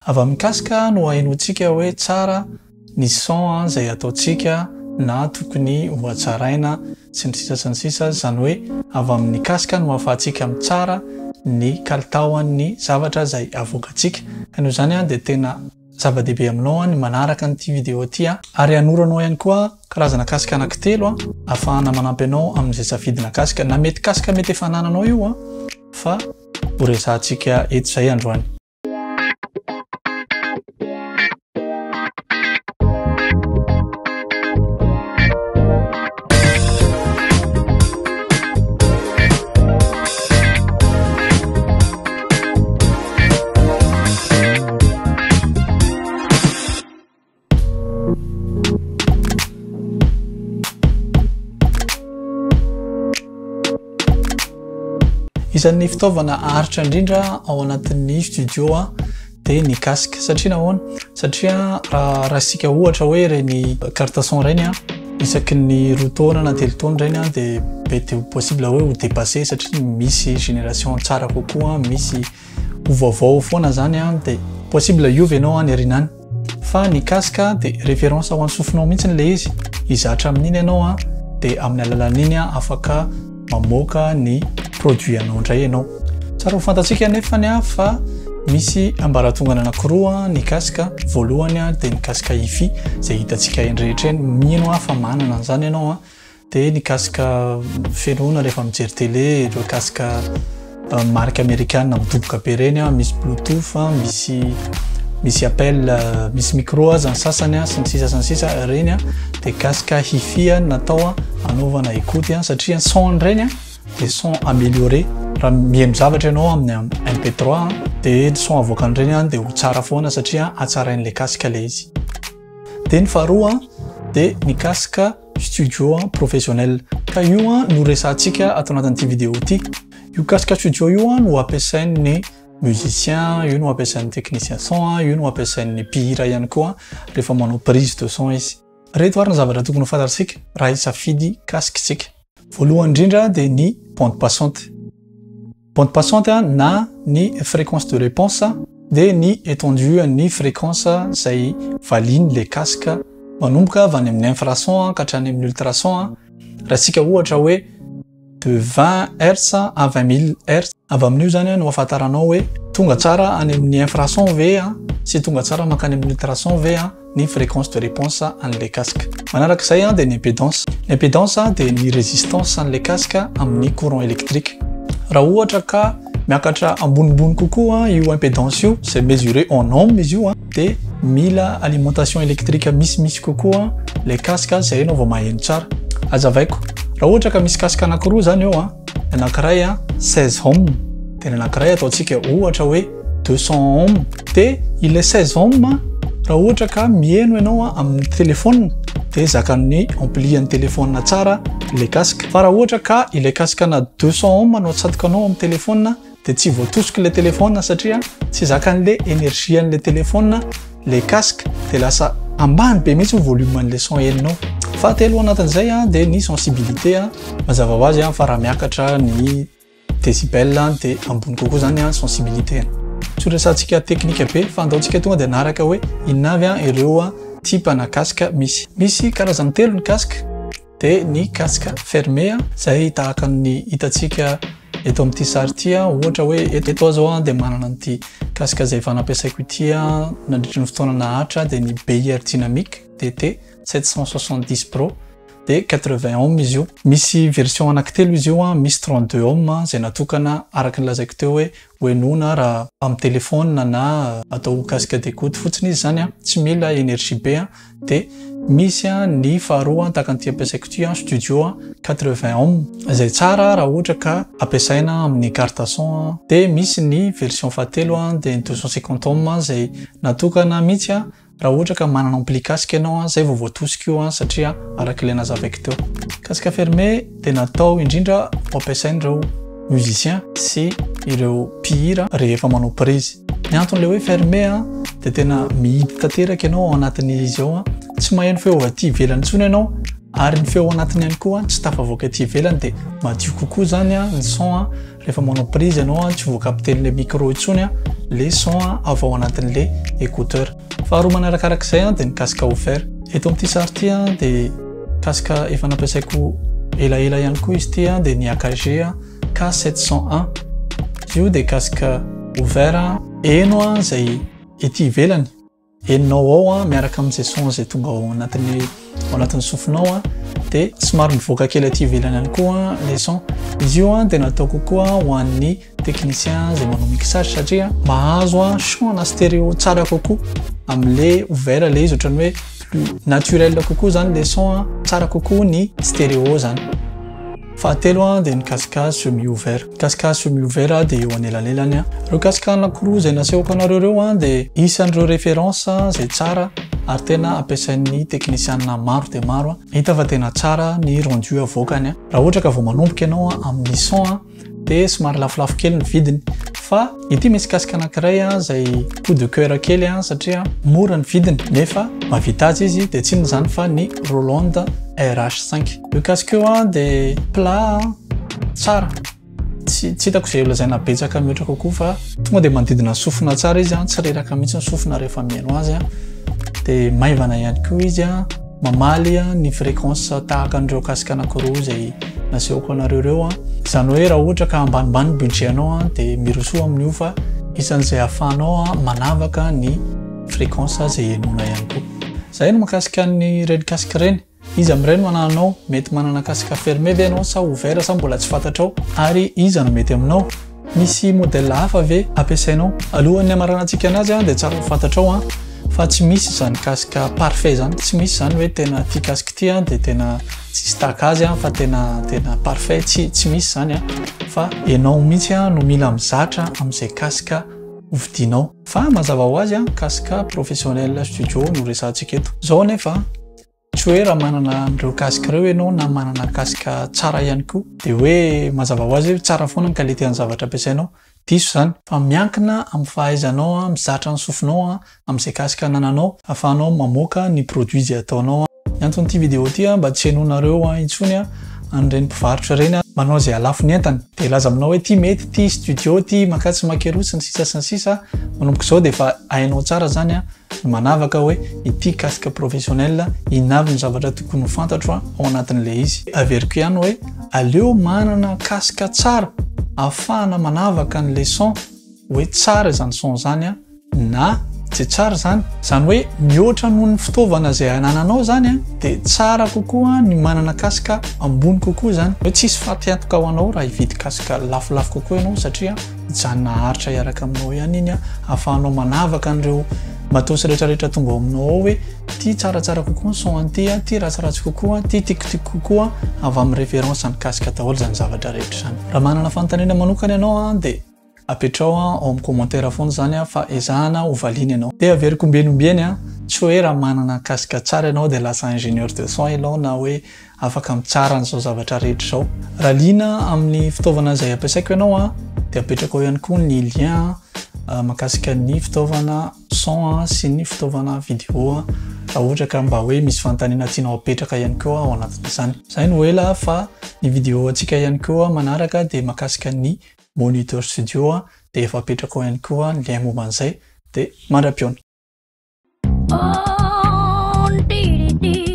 Avy amin'ny casque no ahenoantsika hoe tsara ny son izay ataontsika na tokony ho hatsaraina sy ny sisa sy ny sisa, izany hoe avy amin'ny casque no ahafahantsika mitsara ny kalitaon'ny zavatra izay avoakantsika. Ka noho izany dia tena zava-dehibe aminao ny manaraka an'ity vidéo ity ary hanoro anao ihany koa karazana casque anankitelo ahafahana manampy anao amin'izay safidina casque, na mety casque mety efa anananao io fa ho resahantsika eto izay androany. Isan'ny fitaovana aharitra indrindra ao anatin'ny studio dia ny casque. Satria nahoana? Satria raha raisika ohatra hoe ireny carte son ireny isaky ny roa taona na telo taona ireny dia mety ho possible hoe ho dépassé satria misy génération tsara kokoa, misy ho vaovao foana zany dia possible hiova ianao any aoriana any. Fa ny casque dia référence ho an'ny sofinao mihitsy ilay izy, hizatra amin'iny ianao dia amin'ny alalan'iny afaka mamoaka ny produit anao indray ianao. Tsara ho fantatsika nefany fa misy ambaratongana anankiroa ny casque. Voalohany dia ny casque hi-fi izay hitantsika eny rehetra eny, mino aho fa manana an'izany ianao. Dia ny casque fenoana rehefa mijery télé, ireo casque marque amerikana midoboka be ireny, misy bluetooth, misy misy appel, misy micro aza ny sasany sy ny sisa sy ny sisa ireny dia casque hi-fi natao hanaovana écoute satria ny son ireny dia son amélioré. Raha mihaino zavatra ianao amin'ny MP3 dia ny son avoakan'ireny dia ho tsara foana satria hatsarain'ilay casque ilay izy. Dia ny faharoa dia ny casque studio professionnel. Ka io no resahantsika ato anatin'ity vidéo ity. Io casque studio io no ampiasain'ny musicien, io no ampiasain'ny technicien son, io no ampiasain'ny mpihira ihany koa rehefa manao prise de son izy. Ireto ary ny zavatra tokony ho fantatsika raha hisafidy casque isika. Voalohany indrindra dia ny bande passante. Bande passante na ny fréquence de réponse dia ny étendue ny fréquence izay valian'ilay casque manomboka avy any amin'ny infrason ka hatrany amin'ny ultrason. Raisika ohatra hoe de 20 hertz à 20000 hertz. Avy amin'io zany no ahafantaranao hoe tonga tsara any amin'ny infrason ve sy tonga tsara mankany amin'ny ultrason ve ny fréquence de réponse an'ilay casque. Manaraka izay dia ny impédance. Ny impédance dia ny résistance an'ilay casque amin'ny courant électrique. Raha ohatra ka miakatra ambonimbony kokoa io impédance io, izay mesuré en ohm izy io, dia mila alimentation électrique misimisy kokoa ilay casque izay ianao vao maheno tsara. Hazavaiko, raha ohatra ka misy casque anankiroa izany eo, ny anankiray 16 ohm, dia ny anankiray ataontsika ohatra hoe 200 ohm, dia ilay 16 ohm raha ohatra ka miheno ianao amin'ny téléphone dia zakan'ny ampli an'ny téléphone tsara ilay casque. Fa raha ohatra ka ilay casque ana 200 ohm no atsatokanao amin'ny téléphone dia tsy voatosika ilay téléphone satria tsy zakan'ilay énergie an'ilay téléphone ilay casque, dia lasa ambany be mihitsy ny volume an'ilay son henonao. Fahatelo anatin'izay dia ny sensibilité, mazava ho azy fa raha miakatra ny décibel dia ambony kokoa zany ny sensibilité. Tsy ho resahantsika teknika be fa andaontsika tonga dia hanaraka hoe inona avy ireo type ana casque misy. Misy karazany telo ny casque, dia ny casque fermé izay tahaka ny hitantsika eto amin'ity sary ity, ohatra hoe eto aho zao dia manana an'ity casque izay efa nampiasaiko ity nandritry ny fotoana naharitra, dia ny BIR Dynamic DT 770 Pro, dia 80 ohm izy io. Misy version anankitelo izy io, misy 32 ohm izay natokana araka ny lazaiko teo hoe hohenoina raha amin'ny téléphone na atao casque d'écoute fotsiny izy zany, tsy mila énergie be. Dia misy ny faharoa tahaka an'ity ampiasaiko ity, studio 80 ohm, izay tsara raha ohatra ka ampiasaina amin'ny carte son. Dia misy ny version fahatelo dia ny 250 ohm izay natokana mihitsy raha ohatra ka manana ampli casque ianao, izay vao voatosika io satria araka ilay nazavaiko teo. Casque fermé dia natao indrindra ho ampiasain'ireo musicien sy ireo mpihira rehefa manao prise. Ny anton'ilay hoe fermé dia tena mihidy tanteraka ianao ao anatin'izy ao, tsy maheno feo avy aty ivelany intsony ianao. Ary ny feo ao anatiny ihany koa tsy tafavoaka ety ivelany dia madio kokoa zany ny son rehefa manao prise ianao, tsy voacapter-n'le micro intsony le son avy ao anatin'le écouteur. Faharoa manarakarak'izay dia ny casque ouvert. Eto amin'ity sary ity dia casque efa nampiasaiko elaela ihany koa izy ity dia ny AKG K701. Izy io dia casque ouvert heno izay ety ivelany. Henonao ao an, miaraka amin'izay son izay tonga ao anatin'ny ao anatin'ny sofinao an, dia somary mivoaka kely aty ivelany ihany koa an le son. Izy io an dia natao kokoa ho an'ny technicien izay manao mixage satria mahazo an son na stéréo tsara kokoa amin'le ouvert le izy, ohatran'ny hoe plus naturel kokoa zany le son an, tsara kokoa ny stéréo zany. Fahatelo dia ny casque semi ouvert. Casque semi ouvert dia eo anelanelany. Ireo casque anankiroa izay nasehoko anareo ireo dia isan'ireo référence izay tsara ary tena ampiasain'ny teknisianina maro dia maro. Hita fa tena tsara ny rendu avoakany. Raha ohatra ka vao manomboka ianao amin'ny son dia somary lafolafo kely ny vidiny. Fa ity misy casque anankiray izay coup de cœur kely satria mora ny vidiny nefa mahavita azy izy, dia tsy inona izany fa ny Roland RH5. Io casque io dia plat tsara, tsy hitako izay holazaina betsaka mihoatra kokoa fa tonga dia manodidina sofina tsara izy, tsy reraka mihitsy ny sofina rehefa mihaino azy, dia maivana ihany koa izy, mamaly ny fréquence tahaka an'ireo casque anankiroa izay nasehoko anareo ireo. Izany hoe raha ohatra ka ambanimbany ny budget anao dia mirosoa amin'io fa isan'izay ahafahanao manavaka ny fréquence izay henoina ihany koa. Izay no mahakasika an'ireny casque ireny. Iza amin'ireny no anananao? Mety manana casque fermé ve ianao sa ouvert sa mbola tsy fantatrao? Ary iza no mety aminao? Misy modèle hafa ve ampiasainao? Alohan'ny hamaranantsika anazy dia tsara ho fantatrao fa tsy misy izany casque parfait izany, tsy misy izany hoe tena ity casque ity dia tena tsisy tahaka azy fa tena tena parfait, tsy tsy misy izany fa ianao mihitsy no mila mizatra amin'izay casque hovidianao. Fa mazava ho azy casque professionnel studio no resahantsika eto. Izao anefa tsy hoe raha manana an'ireo casque ireo ianao na manana casque tsara ihany koa dia hoe mazava ho azy hoe tsara foana ny qualité an'ny zavatra ampiasainao. Diso izany fa miankina amin'ny fahaizanao mizatra ny sofinao amin'izay casque anananao ahafahanao mamoaka ny produit izay ataonao. Ny anton'ity vidéo ity mba tsy henoinareo intsony an'ireny mpivarotra ireny manao izay halafo ny entany dia hilaza aminao hoe ity mety, ity studio, ity mankatsy mankeroa sy ny sisa sy ny sisa. Manomboka izao dia efa hainao tsara izany ny manavaka hoe ity casque professionnel, inona avy ny zavatra tokony ho fantatro ao anatin'ilay izy. Averiko ihany hoe aleo manana casque tsara ahafahana manavaka an'ilay son hoe tsara izany son izany na tsy tsara izany. Izany hoe mihoatra noho ny fitaovana izay anananao izany dia tsara kokoa ny manana casque ambony kokoa izany. Hoe tsisy fatiantoka ho anao raha hividy casque lafolafo kokoa ianao satria hijanona haharitra hiaraka aminao ihany iny ahafahanao manavaka an'ireo matos rehetrarehetra tonga ao aminao ao hoe ity tsaratsara kokoa ny son an'ity, ity ratsiratsy kokoa, ity tikotiako kokoa, avy amin'ny référence ny casque daholo izany zavatra rehetra izany. Raha manana fanontaniana manokana ianao dia apetrao ao amin'ny commentaire foana izany fa ezahana ho valiana ianao. Dia averiko ombieny ombieny, tsy hoe raha manana casque tsara ianao dia lasa ingénieur de son ianao na hoe afaka mitsara an'izao zavatra rehetra izao. Raha liana amin'ny fitaovana izay ampiasaiko ianao dia apetrako ao ihany koa ny lien mahakasika ny fitaovana son sy ny fitaovana vidéo raha ohatra ka mba hoe misy fanontaniana tianao apetraka ihany koa ao anatin'izany. Izay no ela fa ny vidéo antsika ihany koa manaraka dia mahakasika ny moniteur studio dia efa apetrako ao ihany koa ny lien momba an'izay dia mandra-pihaona. Oh, di, di, di.